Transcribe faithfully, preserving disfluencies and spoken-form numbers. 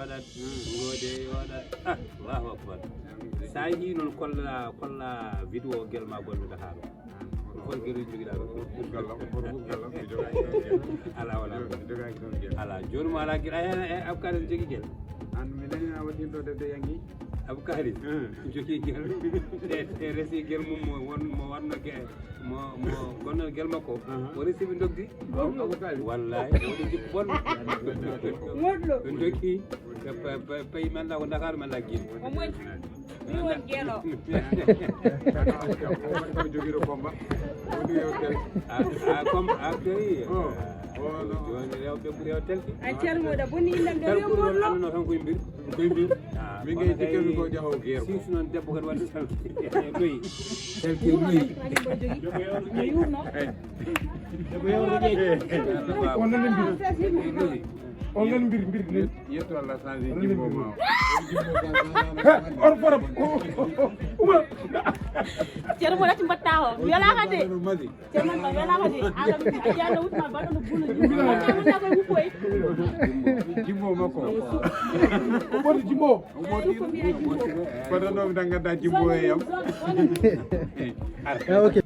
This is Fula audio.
Ngoode yooɗat. Ah, Allahu akbar. Sa yi noon kolla, kolla vidéo gel ma gonnuɗo haala. Ko hol gel jogiɗa ɗo? Ɓurgal am, ko ɓurgal am, mi jogaaki ɗon gel. Ala, wala. Mi jogaaki ɗon gel. Ala, jooni mo ala gel, a, a, Abou Karim jogi gel. An mi nani a waɗi ɗo de, de yangi. Abou Karim, hmm, jogi gel. Te, te resi gel mum mo won, mo wanno ge, mo, mo gonno gel makko. Aha. O resi ɓe dogdi. Abou Karim. Wallahi, o waɗi jikko bonɗo. Moɗɗo. Ɓe dogdi. Pe, pe, pe, pe, men la ko Dakar, men la Guinée. O moƴƴi. Mi won gelo. Ko jogiɗo combat. Woni yo tel. A, a, combat, a, kay. Oh. Oh, non. Jooni rewɓe ɓuri o telke. A ceerno moɗa bonni innam ɗo. Tel yo ko moɗlo. Ɗum no tan koye mbir. Koye mbir. Ah, min kono kay jikkami ko jahowo geer ko. Sis noon debbo kadi waɗi salke. Ɗoyi. Salke ɗoyi. Ko yurno. Debbo yawno jeeji. On nani mbir. On nani mbir, mbir, mbir. Yetto Allah sanji jimbo ma. He, on forom. Uma. Ceerno mo ɗacci mbatta o. Mi welaka de. Ceerno mo welaka de. Ala mi a yalla wutma baɗo no bulo. Wutma wutma ko wupoy. Jimbo makko. Ko ɓorti jimbo. Ko ɗon ɗo mi tan gadda jimbo e yam. Ah, ok.